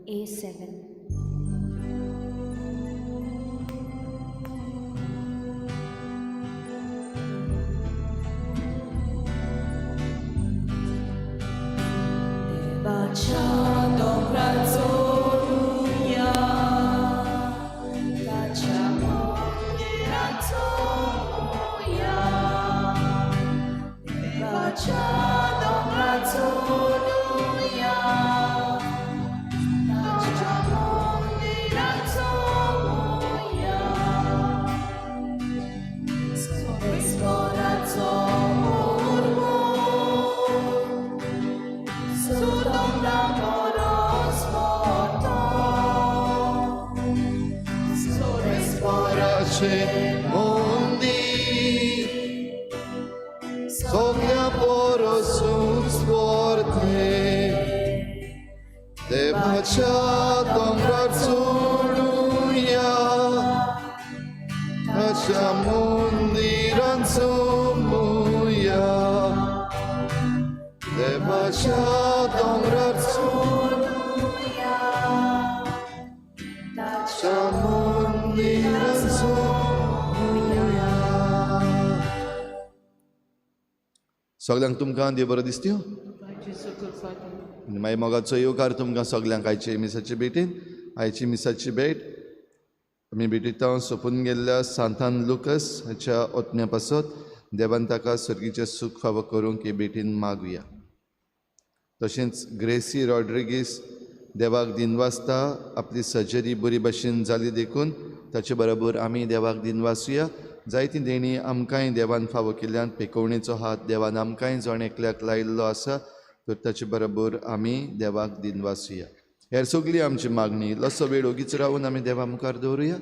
A7. देवाच्या दोंगरार चलुया, ताच्या मंदिरांत चलुया. देवाच्या दोंगरार चलुया, ताच्या मंदिरांत चलुया. सर्वेस्पराचो मोर्मो, सुदोंगरा मोरोस मोतो. सर्वेस्पराचे मंदिर सगळ्या परसूच वर्ते. देवाच्या दोंगरार चडुया, ताच्या मंदिरांत चलुया. देवाच्या दोंगरार चलुया, ताच्या मंदिरांत चलुया. सगळ्यांक तुमकां देव बरो दिसत्यो आनी मागीर मोगाचो येवकार तुमकां सगल्यांक आयचे मिसाचे भेटीन. आयची मिसाची भेट आमी भेटीता सोंपून गेल्ल्या सांतान लुकस हाच्या ओतण्या पासत. देवान ताका सर्गीचें सूख फावो करूंक हे भेटीन मागुया. तशेंच ग्रेसी रॉड्रिगीस देवाक दिनवासता, आपली सर्जरी बरी भशेन जाली देखून ताचे बरोबर आमी देवाक दिनवासुया. जायती देणी आमकांय देवान फावो केल्ल्यान पेकोवणेचो हात देवान आमकांय जण एकल्याक लायिल्लो आसा, तर ताचे बरोबर आमी देवाक दिनवासुया. हेर सगळी आमची मागणी इल्लोसो वेळ ओगीच रावून आमी देवा मुखार दवरुया.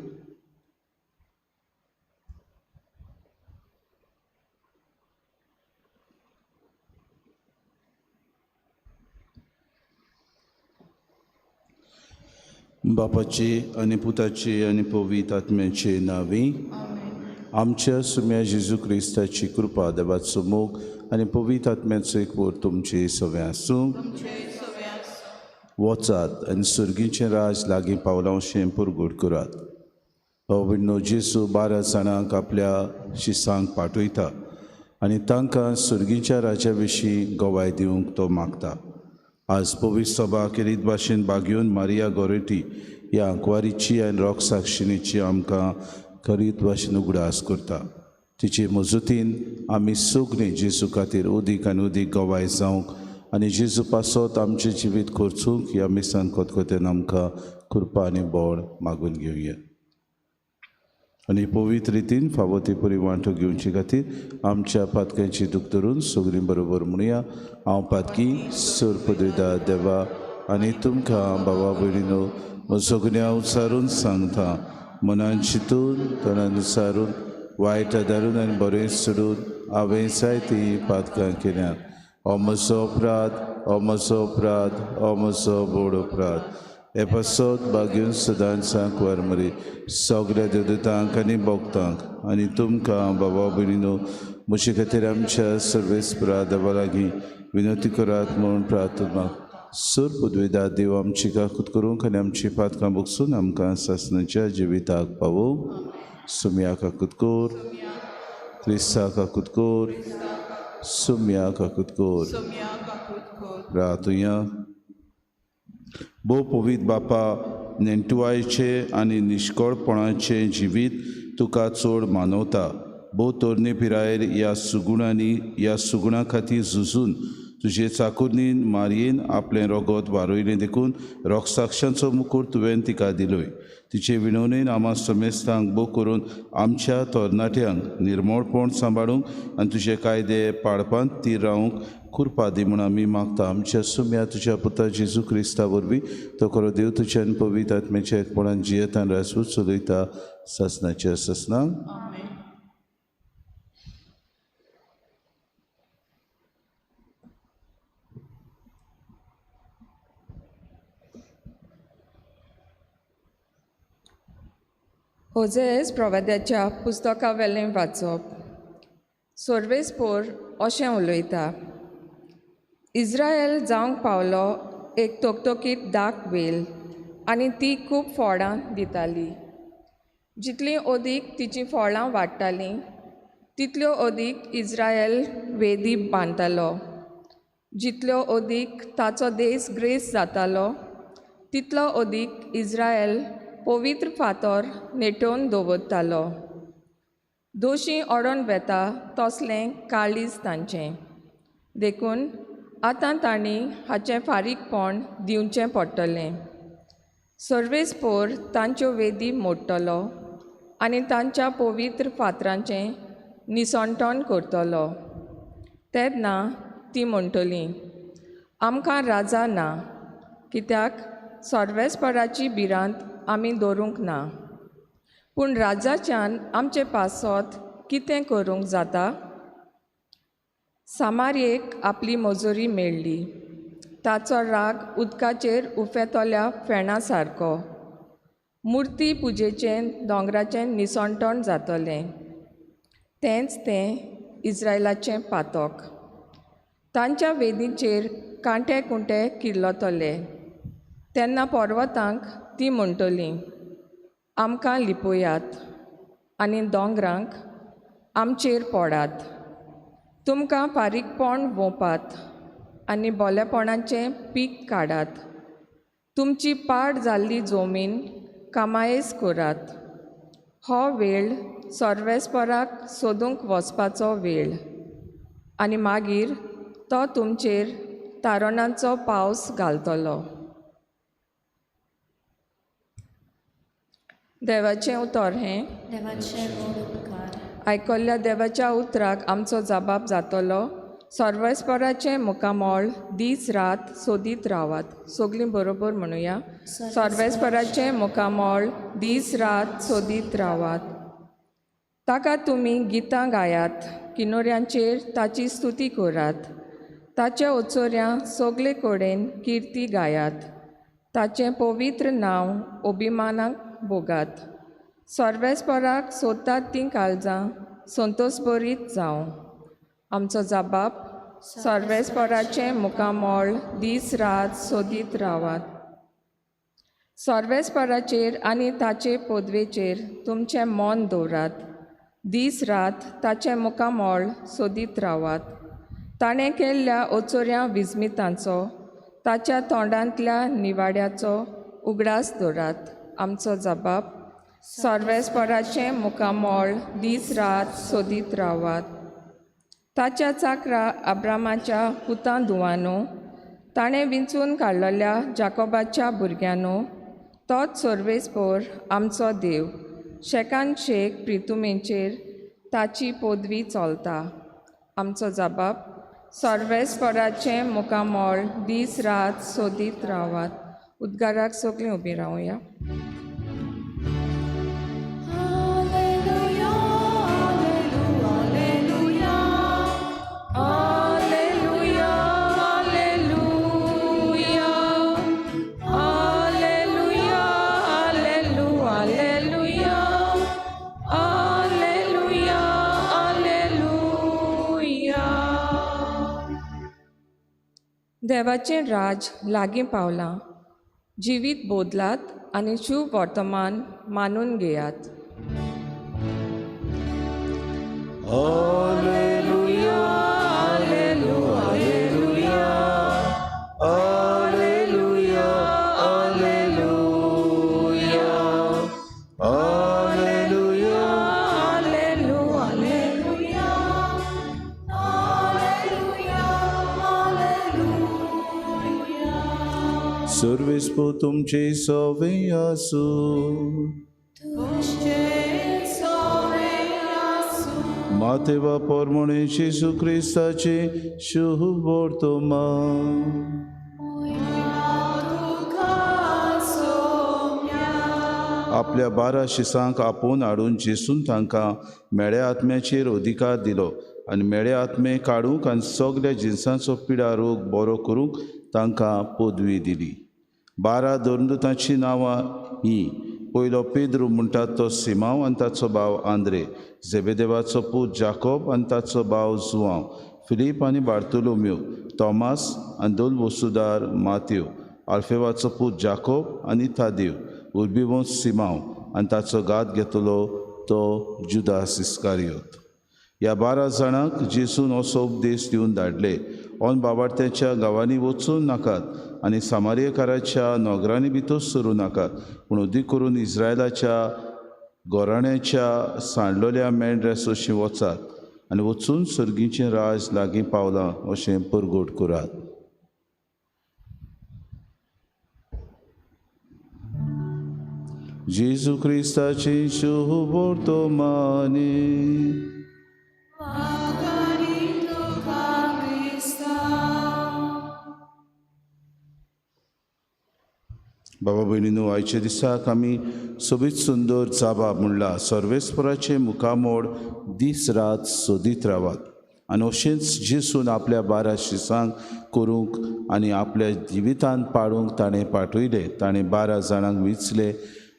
बापाचे आनी पुताचे आनी पवित्र आत्म्याचे नांवी. आमच्या सुम्या जेजू क्रिस्ताची कृपा, देवाचो मोग आनी पवित्र आत्म्याचो एकवट तुमचे सगळें आसूं. वचात आनी सर्गीचें राज लागीं पावलां अशें पुरगुट करात. भाव जेजू 12 जाणांक आपल्या शिसांक पाठयता आनी तांकां सर्गीच्या राजा विशीं गवाय दिवंक तो मागता. आज पवित्र सभा केरीत भाशेन भागयोवन मारिया गोरेटी ह्या आंकवारीची आनी रोगसाक्षिणीची आमकां खरीत भाशेन उगडास करता. तिचे मजतीन आमी सगळीं जेजू खातीर उदीक आनी उदीक गवाय जावंक आनी जेजू पासत आमचें जिवीत खर्चूंक ह्या मिसान खतखत्यान आमकां कृपा आनी बळ मागून घेवया. आनी पवित्र रितीन फावो ती परी वांटो घेवचे खातीर आमच्या पातक्यांची दूख धरून सगळीं बरोबर म्हणुया. हांव पातकी सर पदवीदा देवा आनी तुमकां बाबा भयणीनो सगळ्यां उच्चारून सांगता, मनान चिंतून तणान उच्चारून वायट आदारून आनी बरें सोडून हांवें जायतीं पातकां केल्यात. हो म्हजो अपराध, हो म्हजो अपराध, हो म्हजो व्हड अपराध. हे पासत बागेवन सदांच वारमरी सगळ्या देवदूतांक आनी भक्तांक आनी तुमकां बाबा भयणीनो म्हजे खातीर आमच्या सर्वेस्परा देवा लागीं विनवती करात म्हूण प्रार्थना. सर पदवेदा देव आमची काकूत करूंक आनी आमची पातकां बगसून आमकां सासणाच्या जिविताक पावोवंक. सुम्या काकूत कोर, क्रिस्ता काकूत कोर, सुम्या काकूत कोर. रातुया. भोव पवित्र बापा, नेणटुवायचें आनी निश्कळपणाचें जिवीत तुका चड मानवता. भोव तरणे पिरायेर ह्या सुगुणांनी ह्या सुगुणा खातीर झुजून तुजे चाकुरणीन मारयेन आपलें रोगत वारयलें देखून रोगसाक्षांचो मुकूट तुवें तिका दिलोय. तिचे विनवणेन आमा समेस्तांक भोव करून आमच्या तरणाट्यांक निर्मळपण सांबाळूंक आनी तुजे कायदे पाळपांत ती रावंक कृपा दी म्हूण आमी मागता. आमच्या सुम्या तुज्या पुता जेजू क्रिस्ता वरवीं तो खरो देव तुज्या आनी पवित्र आत्म्याच्या एकपणान जियेतान राजपूत चलयता सासणाच्या सासणाक. होजेस प्रवाद्याच्या पुस्तका वेलें वाचप. सर्वेस्पोर अशें उलयता, इज्रायल जावंक पावलो एक तोकतोकीत दाक वेल, आनी ती खूब फळां दिताली. जितलीं अदीक तिचीं फळां वाडटालीं तितल्यो अदीक इज्रायल वेदी बांदतालो. जितल्यो अदीक ताचो देस ग्रेस जातालो तितलो अदीक इज्रायल पवित्र फातर नेटोवन दवरतालो. दोशी ओडोन वेता तसलें काळीज तांचें. देखून आतां तांणी हाचें फारीकपण दिवचें पडटलें. सर्वेस्पोर तांच्यो वेदी मोडटलो आनी तांच्या पवित्र फातरांचें निसणटण करतलो. तेन्ना ती म्हणटली, आमकां राजा ना, कित्याक सर्वेस्पराची भिरांत आमी दवरूंक ना. पूण राजाच्यान आमचे पासत कितें करूंक जाता? सामारयेक आपली मजुरी मेळ्ळी. ताचो राग उदकाचेर उफेतल्या फेणा सारको. मुर्ती पुजेचें दोंगराचें निसणटण जातलें. तेंच तें इज्रायलाचें पातक. तांच्या वेदींचेर कांटे कुंटे किल्लतले. तेन्ना पर्वतांक ती म्हणटली, आमकां लिपयात, आनी दोंगरांक आमचेर पडात. तुमकां फारीकपण वोंपात आनी बोलेपणाचें पीक काडात. तुमची पाड जाल्ली जमीन कामायेस करात. हो वेळ सर्वेस्पराक सोदूंक वचपाचो वेळ, आनी मागीर तो तुमचेर तारणांचो पावस घालतलो. देवाचें उतर हें. देवाचें व्हड उपकार. आयकल्ल्या देवाच्या उतराक आमचो जबाब जातलो. सर्वेस्पराचें मुखामळ दीस रात सोदीत रावात. सगलीं बरोबर म्हणुया, सर्वेस्पराचें मुखामळ दीस रात सोदीत रावात. ताका तुमी गितां गायात, किनोऱ्यांचेर ताची स्तुती करात. ताच्या ओचोऱ्यां सगले कडेन किर्ती गायात. ताचें पवित्र नांव अभिमानाक भोगात. सर्वेस्पराक सोदतात तीं काळजां संतोसभरीत जावं. आमचो जबाब, सर्वेस्पराचें मुखामळ दीस रात सोदीत रावात. सर्वेस्पराचेर आनी ताचे पदवेचेर तुमचें मन दवरात. दीस रात ताचें मुखामळ सोदीत रावात. ताणें केल्ल्या ओचोऱ्या विस्मितांचो, ताच्या तोंडांतल्या निवाड्याचो उगडास दवरात. आमचो जबाब, सर्वेस्पराचें मुखामळ दीस रात सोदीत रावात. ताच्या चाकरा अब्रामाच्या पुतां धुवानो, ताणें विंचून काडलेल्या जाकोबाच्या भुरग्यांनो, तोच सर्वेस्पोर आमचो देव. शेकान शेक प्रितुमेचेर ताची पदवी चलता. आमचो जबाब, सर्वेस्पराचें मुखामळ दीस रात सोदीत रावात. उद्गाराक सगलीं उबीं रावया. Alleluia, alleluia, alleluia, alleluia, alleluia, alleluia, alleluia, alleluia. देवाचें राज लागीं पावलां. जिवीत बदलात आनी शुभ वर्तमान मानून घेयात. Alleluia, alleluia, alleluia, alleluia, alleluia. Alleluia, alleluia, alleluia. सर्वेस्पो तुमचे सवे आसूं. तुमचें सवें आसूं. मातेवा पोरमोणे जेजू क्रिस्ताचे शुभ वर्तमान. तुका सोम्या. आपल्या 12 शिसांक आपोवन हाडून जेसून तांकां मेळ्या आत्म्याचेर अधिकार दिलो आनी मेळे आत्मे काडूंक आनी सगल्या जिनसांचो पिडा रोग बरो करूंक तांकां पदवी दिली. 12 धर्मदूतांचीं नांवां हीं. पयलो पेद्रू म्हणटात तो सिमांव आनी ताचो भाव आंद्रे, झेबेदेवाचो पूत जाकोब आनी ताचो भाव जुआंव, फिलीप आनी बार्तोलोम्यो, तॉमास आनी दोलबोसुदार मात्यो, आल्फेवाचो पूत जाकोब आनी तादेव, उर्बीवंश सिमांव आनी ताचो घात घेतलो तो जुदास इस्कारियोत. ह्या 12 जाणांक जेजून असो उपदेश दिवन धाडले, ऑन बाबार्थ्याच्या गांवांनी वचूं नाकात आनी सामारियकाराच्या नगरांनी भितर सरूं नाकात, पूण अदीक करून इस्रायलाच्या गोराण्याच्या सांडलेल्या मेंढऱ्या सोशी वचात आनी वचून सर्गीचें राज लागीं पावलां अशें परगट करात. जेजू क्रिस्ताची शुभ वर्तमानी. बाबा भयणीनो, आयच्या दिसाक आमी सोबीत सुंदर जाबा म्हणला, सर्वेस्पराचें मुखामोड दीस रात सोदीत रावात. आनी अशेंच जेजून आपल्या 12 शिसांक करूंक आनी आपल्या जिवितांत पाडूंक ताणें पाठयले. ताणें 12 जाणांक विचले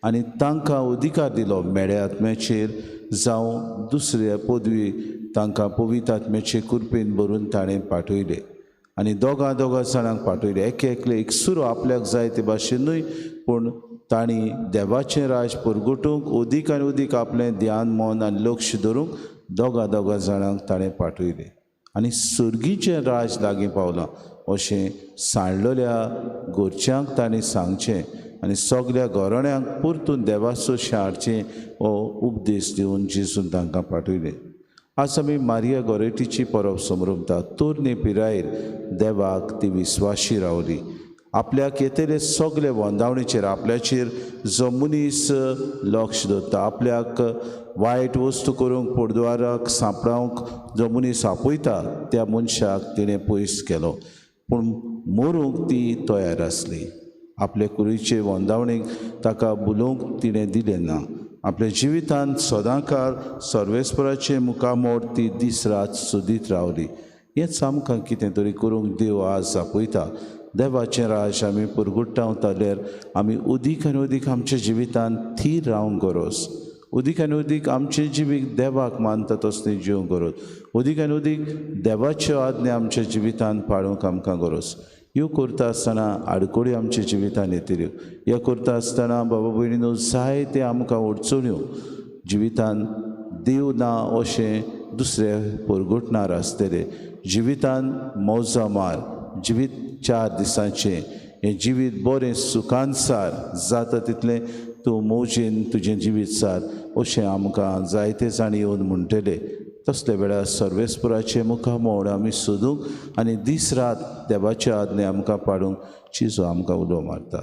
आनी तांकां अधिकार दिलो मेळ्या आत्म्याचेर जावं दुसऱ्या पदवी तांकां पवित्र आत्म्याचे कृपेन भरून ताणें पाठयले. आनी दोगां दोगां जाणांक पाठयले, एक एकले एकसुरो आपल्याक जाय ते भाशेन न्हय, पूण तांणी देवाचें राज परगटूंक अदीक आनी अदीक आपलें ध्यान मन आनी लक्ष धरूंक दोगां दोगां जाणांक ताणें पाठयले. आनी सर्गीचें राज लागीं पावलां अशें सांडलेल्या घरच्यांक ताणें सांगचें आनी सगल्या घराण्यांक परतून देवाचो हाडचें हो उपदेश दिवन जेजून तांकां पाठयले. आज आमी मारिया गोरेटीची परब समरमतात. तरणे पिरायेर देवाक ती विस्वाशी रावली. आपल्याक येतले सगळे वंदावणीचेर आपल्याचेर जो मनीस लक्ष दवरता, आपल्याक वायट वस्तू करूंक पोरद्वाराक सांपडावंक जो मनीस आपयता त्या मनशाक तिणें पयस केलो, पूण मरूंक ती तयार आसली. आपले कुडीचे वंदावणीक ताका बुलोवंक तिणें दिलें ना. आपल्या जिवितांत सदांकाळ सर्वेस्पराचें मुखामोड ती दीस रात सोदीत रावली. हेंच आमकां कितें तरी करूंक देव आज आपयता. देवाचें राज आमी परगुट्टावं जाल्यार आमी अदीक आनी अदीक आमच्या जिवितांत थीर रावंक गरज, अदीक आनी अदीक आमचें जिवीत देवाक मानता तसलें जिवंक गरज, अदीक आनी अदीक देवाच्यो आज्ञा आमच्या जिवितांत पाळूंक आमकां गरज. ह्यो करता आसतना आडखळी आमच्या जिवितांत येतल्यो. ह्यो करता आसतना बाबा भयणीनो जायते आमकां अडचण्यो जिवितांत देव ना अशें दुसरे परगटणार आसतले. जिवितांत मौजा मार, जिवीत 4 दिसांचें हें जिवीत बरें सुखान सार, जाता तितलें तूं मौजेन तुजें जिवीत सार अशें आमकां जायते जाण येवन म्हणटले. तसले वेळार सर्वेस्पराचें मुखामोड आमी सोदूंक आनी दीस रात देवाच्या आज्ञा आमकां पाडूंक जेजू आमकां उलो मारता.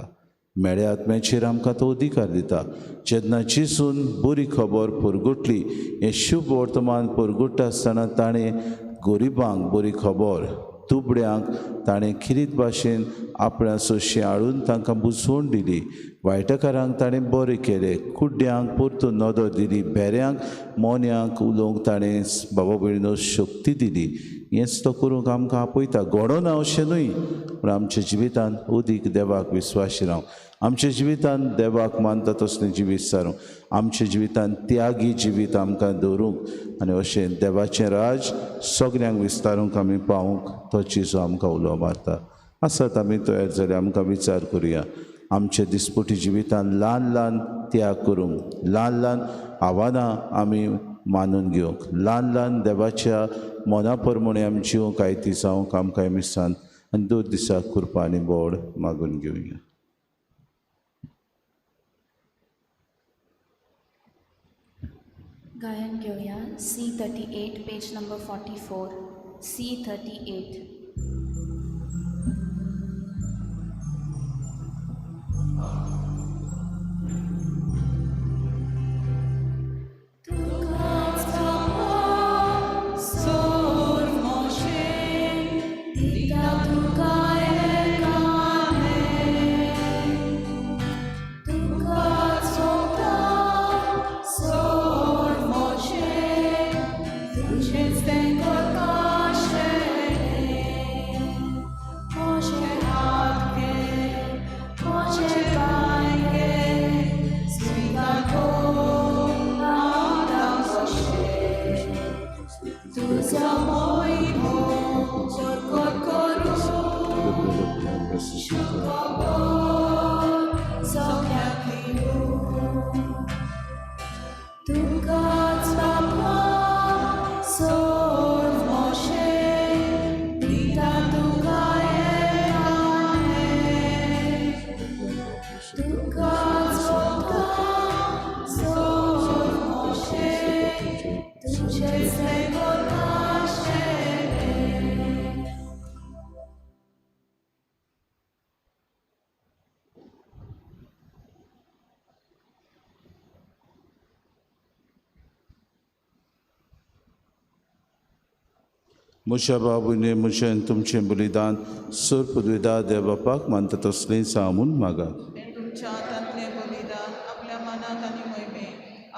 मेळ्या आत्म्याचेर आमकां तो अधिकार दिता. जेन्ना जेजून बरी खबर परगटली, हें शुभ वर्तमान परगट्टा आसतना ताणें गरिबांक बरी खबर, दुबळ्यांक ताणें खिरीत भाशेन आपल्या सोंशी हाडून तांकां बुजवण दिली. वायटकारांक ताणें बरें केलें, कुड्ड्यांक परतून नदर दिली, भेऱ्यांक मोन्यांक उलोवंक ताणें बाबा भयणीनो शक्ती दिली. हेंच तो करूंक आमकां आपयता. घडोना अशें न्हय, पूण आमच्या जिवितांत अदीक देवाक विस्वाशी रावंक, आमच्या जिवितांत देवाक मानता तसलें जिवीत सारूंक, आमच्या जिवितांत त्यागी जिवीत आमकां दवरूंक आनी अशें देवाचें राज सगल्यांक विस्तारूंक आमी पावूंक तो जेजू आमकां उलो मारता. आसात आमी तयार जाल्यार आमकां विचार करुया. आमच्या दिसपटी जिवितांत ल्हान ल्हान त्याग करूंक, ल्हान ल्हान आव्हानां आमी मानून घेवंक, ल्हान ल्हान देवाच्या मना प्रमाणे आमी जिवंक आयती जावंक आमकां मिसान आनी 2 दिसाक कृपा आनी बोड मागून घेवया. गायन घेवया C38 page number 44 C38. तुझेच तें करपाशें. म्हज्या बाबूने म्हजें तुमचें बलिदान सर पदवेदार देव बापाक मानता तसलें जावं म्हूण मागात. तुमच्या हातांतलें बलिदान आपल्या मनात आनी मोहिमे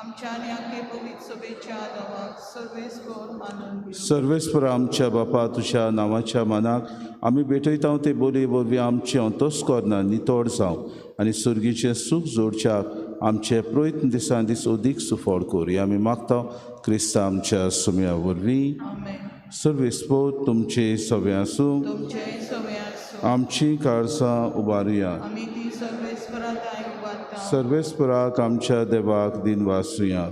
आमच्या आनी आखे पवित्र सभेच्या देवाक सर्वेस्पर मानून घेवं. सर्वेस्पर आमच्या बापा तुज्या नांवाच्या मानाक आमी भेटयता ते बोली वरवीं आमचें अंतस्कर्णां नितळ जावं आनी सुर्गीचें सूख जोडच्याक आमचे प्रयत्न दिसान दीस अदीक सुफळ करूया आमी मागता क्रिस्ता आमच्या सुम्या वरवीं. सर्वेस्पर तुमचे सगळे आसूं. आमची काळसां उबारुया. सर्वेस्पराक आमच्या देवाक दिन वासुया.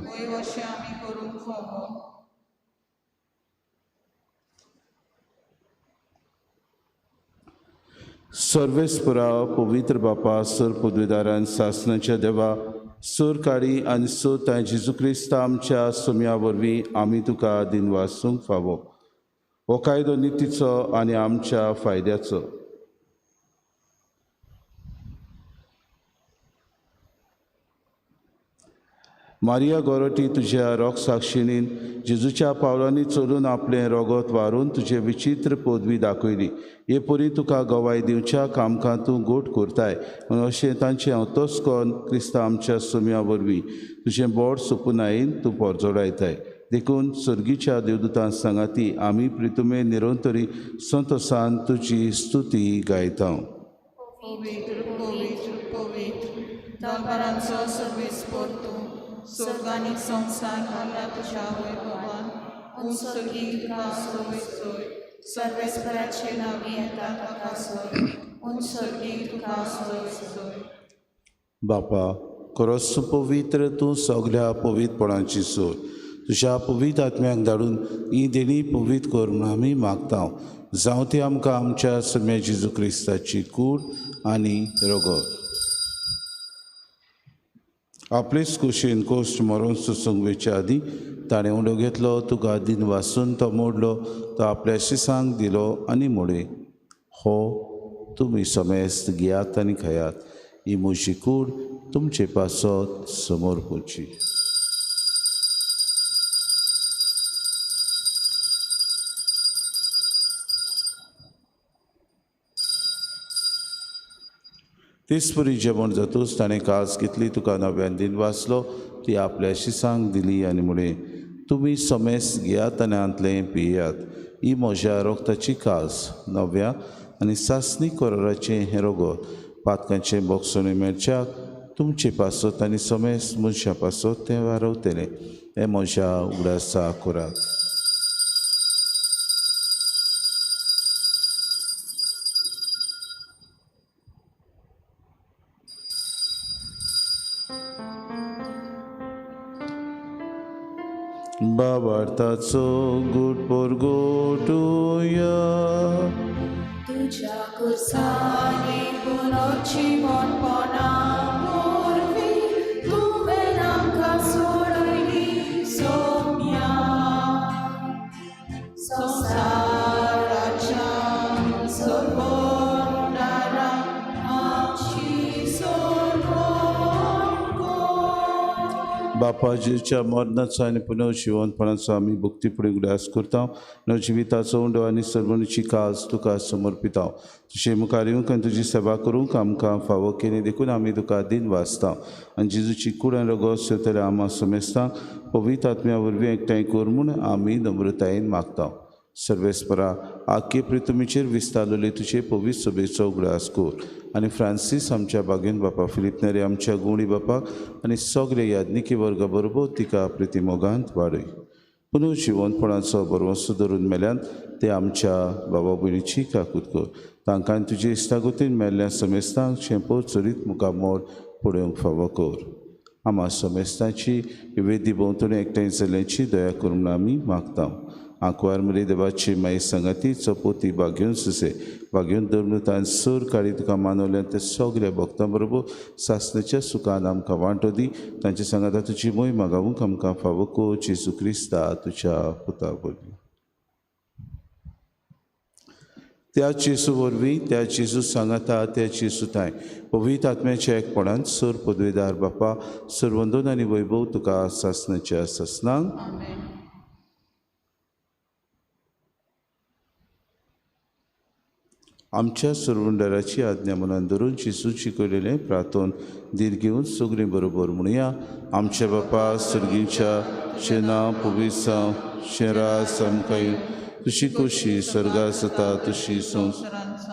सर्वेस्परा पवित्र बापा सर पदवीदारान सासनाच्या देवा सर काडी आनी सर तांय जेजू क्रिस्ता आमच्या सुम्या वरवीं आमी तुका दिन वासूंक फावो. हो कायदो नितीचो आनी आमच्या फायद्याचो. मारिया गोरोटी तुज्या रोग साक्षिणीन जेजूच्या पावलांनी चलून आपलें रोगत वारून तुजे विचित्र पदवी दाखयली. हे परी तुका गवाय दिवच्या कामकां तूं गोट करताय म्हणून अशें तांचें हांव तोस करून क्रिस्ता आमच्या सुम्या वरवीं तुजें बोट सोपुनायेन तूं पोरजोडायताय. देखून सर्गीच्या देवदूतां सांगाती आमी प्रितुमे निरंतरी संतोसान तुजी स्तुती गायता. पवित्र पवित्र पवित्र दरबारांचो सर्वेस्पर तूं स्वर्ग आनी संवसार भरला तुज्या वैभवान. उंच सर्गी तुका सोय सोय सर्वेस्पराचे नांवी येता ताका सोय. उंच सर्गी तुका सोय सोय. बापा खरोच पवित्र तूं सगल्या पवित्रपणाची सोय. तुज्या पवित्र आत्म्याक धाडून ही देणी पवित्र कर म्हूण आमी मागता. जावं ती आमकां आमच्या सम्या जेजू क्रिस्ताची कूड आनी रगत. आपलेच कुशीन कोश्ट मरोन सोसूंक वेच्या आदीं ताणें उंडो घेतलो, तुका दिन वासून तो मोडलो, तो आपल्या शिसांक दिलो आनी म्हणलें, हो तुमी समेस्त घेयात आनी खायात, ही म्हजी कूड तुमचे पासत समोर पोची. तेच परी जेवण जातूच ताणें कास घेतली, तुका नव्यान दिन वाचलो, ती आपल्या शिसांक दिली आनी म्हणलें, तुमी समेस्त घेयात आनी हांतलें पियात, ही म्हज्या रोगताची कास नव्या आनी सासणी कराराचें हें रोगत पातकांचें बोगसणें मेळच्याक तुमचे पासत आनी समेस्त मनशां पासत तें वारवतलें. हें म्हज्या उगडासा करात. बाबार्थाचो गुट परगोटुया. तुज्या कुर्सांनी पुनर्जीवनपणा वरवीं तुवें आमकां सोडयली सोम्या. संवसाराच्या सर्वोंडारा आमची सोडवण कर. बापा जेजूच्या मरणाचो आनी पुनर्जिवनपणाचो आमी भक्तीपुढे उगडास करता. नवजिविताचो उंडो आनी सर्वणीची काज तुका समर्पिता. तुजे मुखार येवंक आनी तुजी सेवा करूंक आमकां फावो केली देखून आमी तुका दिन वाचता. आनी जेजूची कूड आनी रगत सेवतल्या आमा समेस्तांक पवित्र आत्म्या वरवीं एकठांय कर म्हूण आमी नम्रतायेन मागता. सर्वेस्परा आखे प्रितुमीचेर विस्तारलेले तुजे पवित्र सभेचो उगडास कर आनी फ्रांसीस आमच्या बागेन बापा, फिलीप नेरी आमच्या गुणी बापाक आनी सगळे याज्ञिकी वर्गा बरोबर तिका प्रितीमोगांत वाडय. पुनर्जिवनपणाचो भरवंसो धरून मेल्यान ते आमच्या बाबा भयणीची काकूत कर. तांकां तुजे इश्टागतीन मेल्ल्या समेस्तांक शेंपो चरीत मुखामोड पळोवंक फावो कर. आमा समेस्तांची वेदी भोंवतणी एकठांय जाल्ल्याची दया करून आमी मागता. आंकवार मरे देवाची माई सांगाती चपोती बागेवन सुसे बागेवन धर्मतान सर काळी तुका मानवल्यान ते सगल्या भक्तां बरोबर सासणाच्या सुखान आमकां वांटो दी. तांचे सांगाता तुजी मोय मागावूंक आमकां फावो कर जेजू क्रिस्ता तुज्या पुता वरवीं. त्या जेजू वरवीं, त्या जेजू सांगाता, त्या जेजू थांय पवित्र आत्म्याच्या एकपणान सर पदवेदार बापा सर्वंदन आनी वैभव तुका सासणाच्या सासणांक. आमेन. आमच्या सुरवंडराची आज्ञा मनान धरून जेजू शिकयलेलें प्रार्थन धीर घेवन सगळीं बरोबर म्हणुया. आमच्या बापा सर्गीच्या शेना पवित्र शेरा आमकां तुशी खोशी स्वर्गार जाता तशी संवसारांत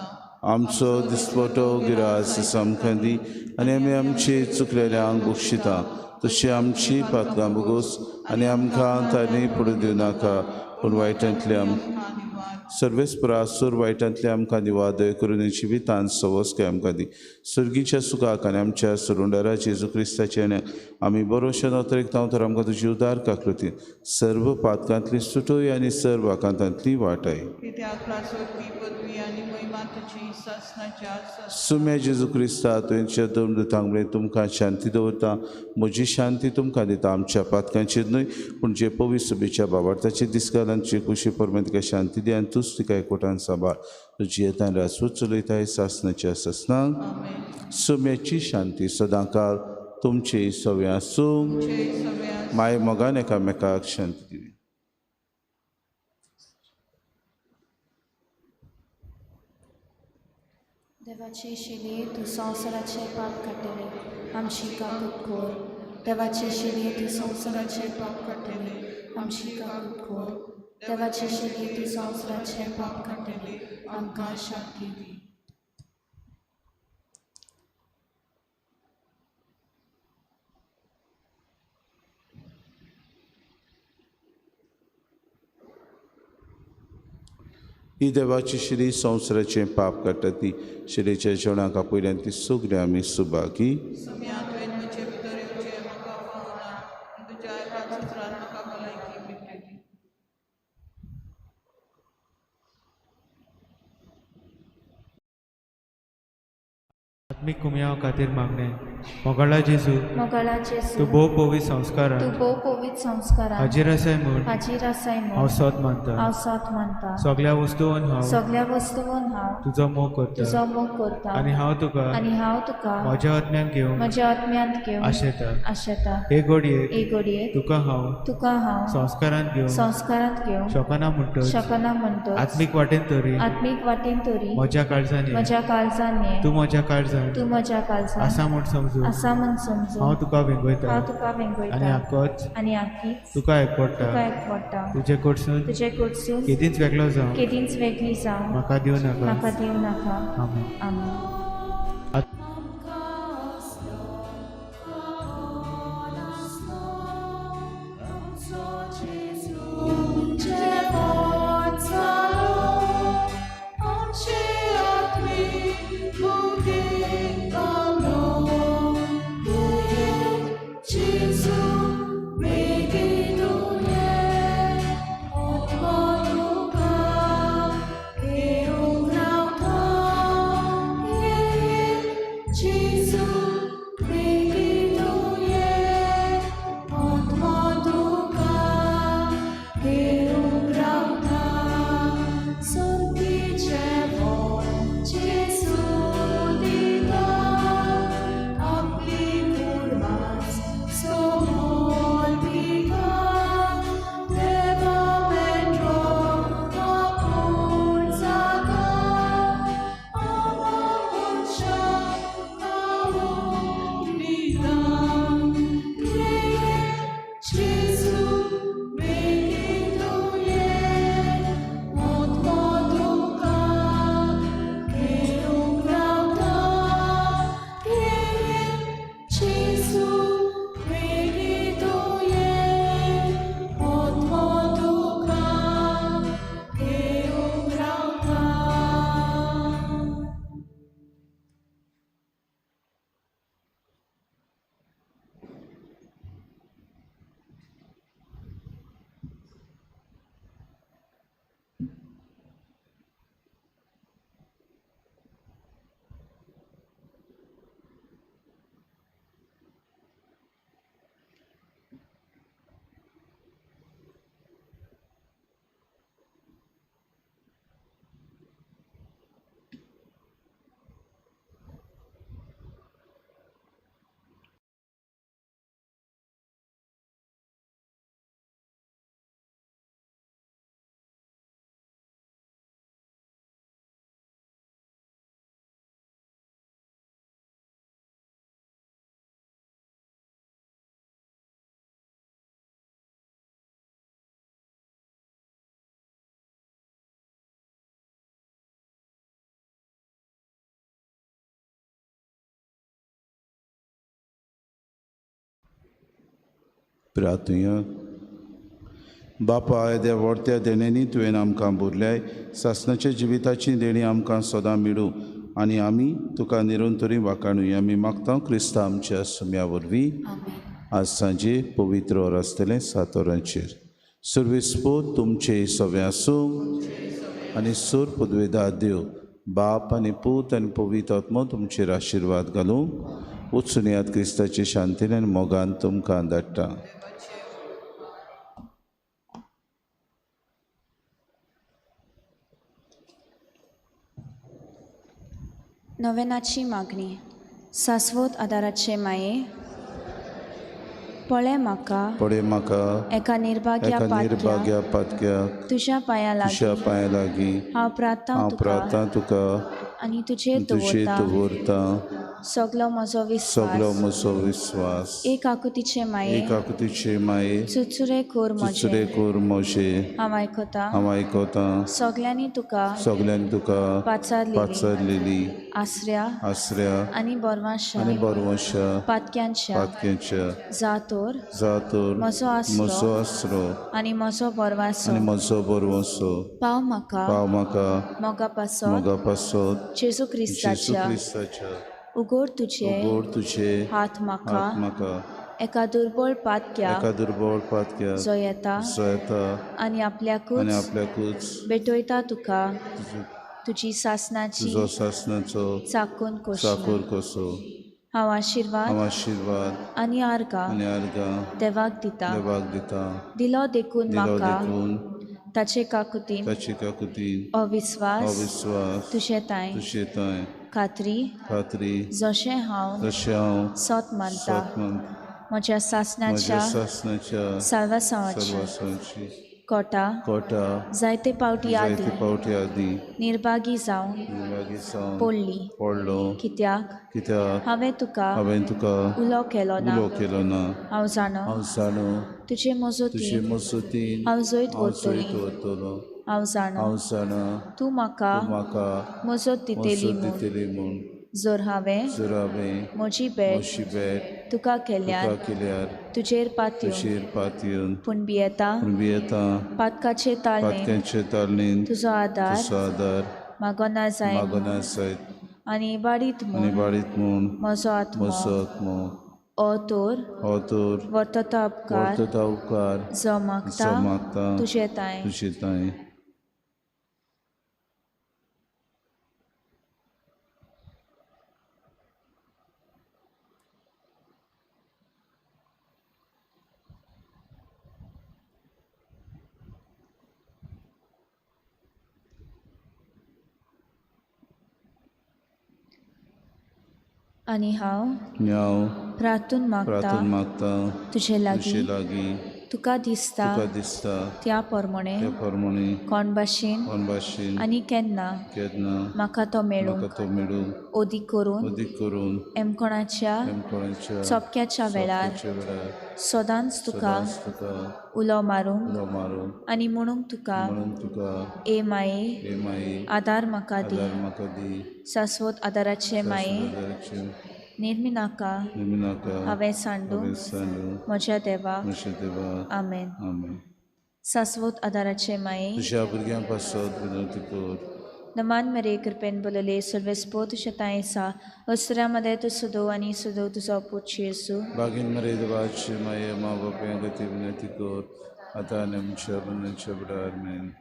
आमचो दिसपटो गिरास आमकां दी आनी आमी आमचे चुकलेल्यांक बक्षिता तशी आमची पातकां भोगोस आनी आमकां तांणी पडून दिवं नाका पूण वायटांतले आम सर्वेस्परा सूर वायटांतले आमकां दिवा दय करून जिवितान सवस काय आमकां दी. सर्गीच्या सुखाक आनी आमच्या सरुंडारा जेजू क्रिस्ताचे आनी आमी बरोशे नोतरेक तर आमकां तुजी उदार काकृती सर्व पातकांतली सुटोय आनी सर्व आकांतांतली वाटाय. सुम्या जेजू क्रिस्ता तुवें दोन दुतांक म्हणलें तुमकां शांती दवरता म्हजी शांती तुमकां दिता. आमच्या पातकांचेर न्हय पूण जे पवित्र सभेच्या बाबार्थाचे दिसगालांचे कुशी परमें तिका शांती दी आनी तूच तिका एकवटान सांबाळ. तुजी येतान राजवट चलयताय सासनाच्या सासनाक. सुम्याची शांती सदांकाळ तुमचे सगळें आसूं. माय मोगान एकामेकाक शांती दिवी. देवाचे शिले तूं संवसाराचे पाप काडटले आमची काकूत कोर. देवाचे शिले तूं संवसाराचे पाप काडटले आमची काकूत कोर. देवाचे शिले तूं संवसाराचे पाप काडटले आमकां शांती दी. ही देवाची शिरी संवसाराचें पाप काडटा ती शिरेच्या जेवणाक आपयल्यान ती सगळीं आमी सुभागी. आत्मीक कुमयाव खातीर मागणें. मोगाळा जेजू, मोगाळा जेजू, तूं भोव पवित्र संस्कारान, तूं भोव पवित्र संस्कारान हाजीर आसाय म्हूण, हाजीर आसाय म्हूण हांव सोद मानता, हांव सोद मानता. सगळ्या वस्तून हांव, सगळ्या वस्तून हांव तुजो मोग करता, तुजो मोग करता. आनी हांव तुका, आनी हांव तुका म्हज्या आत्म्यान घेवन, म्हज्या आत्म्यांत घेवन आशेता, आशेता. हे घडयेक, हे घडयेक तुका हांव, तुका हांव संस्कारांत घेवन, संस्कारांत घेवन शकना म्हणटच, शकना म्हणटच, आत्मीक वाटेन तरी, आत्मीक वाटेन तरी म्हज्या काळजान, म्हज्या काळजान ये, तूं म्हज्या काळजान, तूं म्हज्या काळजान आसा म्हूण समजून, आसा म्हूण समजून हांव तुका वेंगयता, हांव तुका वेंगयता. आनी आकोच, आनी आकीच तुका एकवडटा, तुका एकवडटा. तुजे कडसून, तुजे कडसून केदींच वेगळो जावं, केदींच वेगळी जावं म्हाका दिवं नाका, म्हाका दिवं नाका. आमेन. आमेन. Yeah. प्रार्थुया. बापा, येद्या व्हडत्या देण्यांनी तुवें आमकां भरल्याय. सासणाच्या जिविताची देणी आमकां सदां मेळूं आनी आमी तुका निरंतरी वाखाणुया. आमी मागता क्रिस्ता आमच्या सुम्या वरवीं. आज सांजे पवित्र or आसतलें 7 वरांचेर. सुर्विस्पोत तुमचे सगळें आसूं आनी सूर पदवेदार देव बाप आनी पूत आनी पवित्र आत्मो तुमचेर आशिर्वाद घालूं. वचून याद क्रिस्ताचे शांतीन आनी मोगान तुमकां धाडटा. नवेनाची मागणी. सासवत आदाराचे माये, पळे म्हाका, पळे म्हाका एका निर्भाग्या निर्भाग्या पातक्याक तुज्या पांया तुज्या पांया लागीं हांव प्रार्थना हांव प्रार्थना तुका आनी तुजेर दवरता सगलो म्हजो विस्वास, सगलो म्हजो विस्वास. एक आकुतीचे माये, एक आकुतीचे माये, चुचुरे कोर म्हजे, चुचुरे कोर म्हजे, हांव आयकता, हांव आयकता. सगल्यांनी तुका, सगल्यांनी तुका पाचारलेली आसऱ्या, आसऱ्या आनी बरवांशा, आनी बरवांशा पातक्यांच्या, पातक्यांच्या जातोर, जातोर म्हजो आसरो, म्हजो आसरो आनी म्हजो बरवांसो, आनी म्हजो बरवांसो पाव म्हाका, पाव म्हाका मोगा पासत, मोगा पासत जेजू क्रिस्ताच्या, जेजू क्रिस्ताच्या उगोड तुझे, उगोड तुझे हात म्हाका, हात म्हाका एका दुर्बळ पातक्याक, एका दुर्बळ पातक्याक जो येता, जो येता आनी आपल्याकूच, आनी आपल्याकूच भेटयता तुका तुजी सासनाची, तुजो सासनाचो चाकून कोसो, चाकूर कसो. हांव आशिर्वाद, हांव आशिर्वाद आनी आर्गां, आनी आर्गां देवाक दिता, देवाक दिता. दिलो देखून दिलो म्हाका देखून ताचे काकुतीन, ताचे काकुतीन अविस्वास, अविस्वास तुजे तांय, तुजे तांय खात्री, खात्री जशें हांव, जशें हांव सत मानता म्हज्या म्हज्या सासनाच्या, सासनाच्या साल्वासांवाची साल्वासांवाची कोटा, कोटा जायते पावटी जायते आदी पावटी आदी निर्भागी जावन निर्भागी जावन पडली. पडलो. कित्याक कित्याक हांवें तुका हांवें तुका उलो केलो ना. उलो केलो ना. हांव जाणो हांव जाणो तुजे तुजे मजतीन मजतीन हांव जैत हांव जैत व्हरतलीं. व्हरतलो. हांव जाणो हांव जाणा तूं म्हाका तूं म्हाका मजत दितली मजत म्हूण. दितली म्हूण. जर हांवें जर हांवें म्हजी भेट म्हजी भेट तुका केल्यार तुका केल्यार तुजेर पातयेवन तुजेर पातयेवन पूण भियेता पूण भियेता पातकाचे ताळणेन पातक्यांचे ताळणेन तुजो आदार तुजो आदार मागना जाय मागना जायत आनी इबाडीत आनी म्हूण बाडीत म्हूण म्हजो आत्मो म्हजो आत्मो हो तर हो तर वर्तता उपकार वर्तता उपकार जो मागता जो मागता तुजे तांय तुजे तांय. आनी हांव हांव प्रार्थून मागता प्रार्थून मागता तुजे तुजे लागीं लागीं तुका दिसता तुका दिसता त्या प्रमाणे त्या प्रमाणे कोण भाशेन कोण भाशेन आनी केन्ना केन्ना म्हाका तो मेळूंक म्हाका तो मेळूंक अदीक करून अदीक करून एमकोणाच्या एमकोणाच्या सोपक्याच्या वेळार सोपक्याच्या वेळार सदांच तुका सदांच तुका उलो मारूंक उलो मारूंक आनी म्हणूंक तुका म्हणून तुका ए माये हे माये आदार म्हाका दी. आदार म्हाका दी. शाश्वत आदाराचे माये आदाराचे निर्मी नाका नेमी नाका हांवें सांडूं हांवें सांडूं म्हज्या देवा. म्हज्या देवा. आमेन. आमेन. शाश्वत आदाराचे माये तुज्या भुरग्यां पासत विनंती कर. नमान मरे कृपेन बोलले सर्वेस्पो तुज्या तांय आसा वस्त्रा मदें तूं सदो आनी सदो तुजो पूत जेजू. बागीन मरे देवाचे माये मा बापाय गती विनंती कर आतां आनी आमच्या मरणाच्या वेळार. आमेन.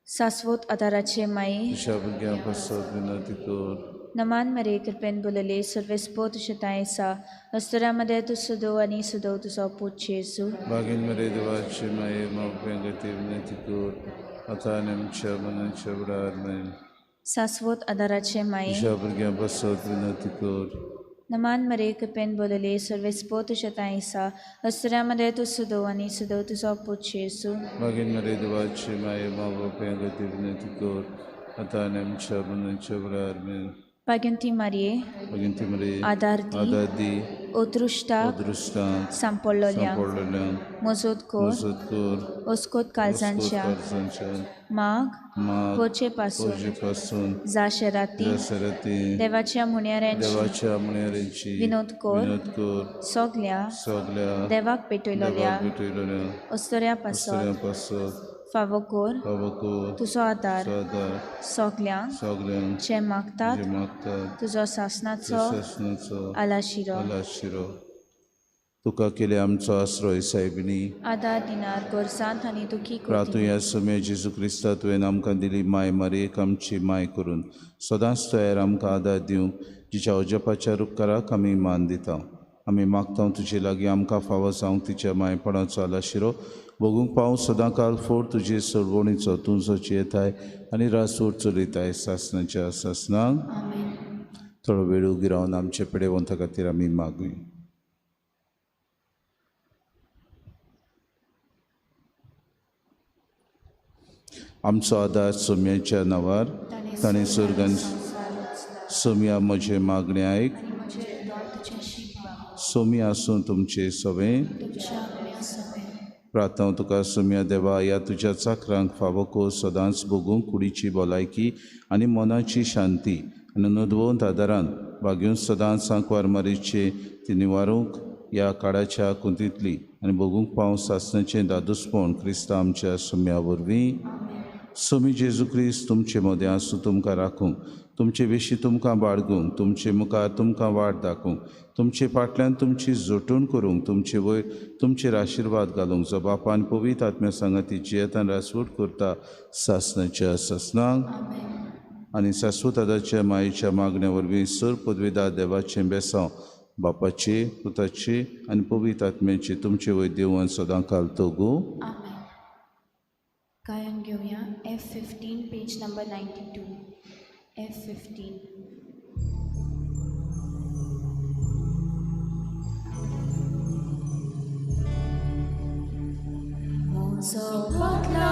शाश्वत आदाराचे माये तुज्या भुरग्यां पासत विनंती कर. नमान मरे कृपेन बोलले सर्वेस्पो तुज्या तांय आसा वस्त्रा मदें तूं सदो आनी सदो तुजो पूत जेजू. बागीन मरे देवाचे माये मा बापाय गती विनंती कर आतां आनी आमच्या मरणाच्या वेळार. आमेन. शाश्वत आदाराचे माये तुज्या भुरग्यां पासत विनंती कर. नमान मरे कृपेन बोलले सर्वेस्पो तुज्या तांय आसा वस्त्रा मदें तूं सदो आनी सदो तुजो पूत जेजू. बागीन मरे देवाचे माये मा बापाय गती विनंती कर आतां आनी आमच्या मरणाच्या वेळार. आमेन. भाग्यंती मारये भगिनी मरे आदार दी आदार दी अदृश्टाक अदृश्टांक सांपडलोल्यांक सांपडलेल्यांक मजत कर मजत कर अस्कोत काळजांच्या काळजांच्या माग माग पोरचे पासून पोरचे पासून जाशराती सरती देवाच्या म्हणयाऱ्यांची देवाच्या म्हणयाऱ्यांची विनोद कर विनोद कर सगल्या सगल्या देवाक पेटयलोल्या देवाक भेटयलोल्या अस्तोऱ्या पासत दुसऱ्या पासत फावो कर फावो कर तुजो आदार सदां सगल्यांक सगल्यांक जे मागतात जे मागतात तुजो सासनाचो सासनाचो आलाशिरो आलाशिरो. तुका केले आमचो आश्रय सायबिणी आदार दिनार गरजांत आनी दुखी प्रातू कोती ह्या समय जेजू क्रिस्ता तुवें आमकां दिली माय मारयेक आमची माय करून सदांच तयार आमकां आदार दिवंक जिच्या अजपाच्या उपकाराक आमी मान दिता. आमी मागता तुजे लागीं आमकां फावो जावंक तिच्या मायपणाचो आलाशिरो भोगूंक पावूं सदां काल फोड तुजे सरवणीचो तुजो जियेताय आनी रासोड चलयताय सासनाच्या सासनाक. आमेन. थोडो वेळ उगी रावन आमचे पिडेवंता खातीर आमी मागूया. आमचो आदार सोम्याच्या नांवार ताणें स्वर्गान सोम्या म्हजें मागणें आयक. सोमी आसूं तुमचें सवें. प्रार्थना तुका सोम्या देवा ह्या तुज्या चाकरांक फावो कर सदांच भोगूंक कुडीची भलायकी आनी मनाची शांती आनी नदवंत आदारान भाग्यून सदांच आंकवार मारीचे ती निवारूंक ह्या काळाच्या कुंतींतली आनी भोगूंक पावं सासणाचें दादूसपण क्रिस्ता आमच्या सोम्या वरवीं. सोमी जेजू क्रिस्त तुमचे मदें आसूं तुमकां राखूंक तुमचे विशीं तुमकां बाळगूंक तुमचे मुखार तुमकां वाट दाखोवंक तुमचे फाटल्यान तुमची जोटूण करूंक तुमचे वयर तुमचेर आशिर्वाद घालूंक जो बापान पवित्र आत्म्या सांगाती जियेतान रासवट करता सासनाच्या सासनाक. आनी सासवत आदाच्या मायेच्या मागण्या वरवीं सर पदवीदार देवाचें बेसांव बापाचे पुताचे आनी पवित्र आत्म्याचे तुमचे वयर देवन सदां काल तोगू. आमेन. गायन घेवया F15 page number 92. F15. म्हजो बदला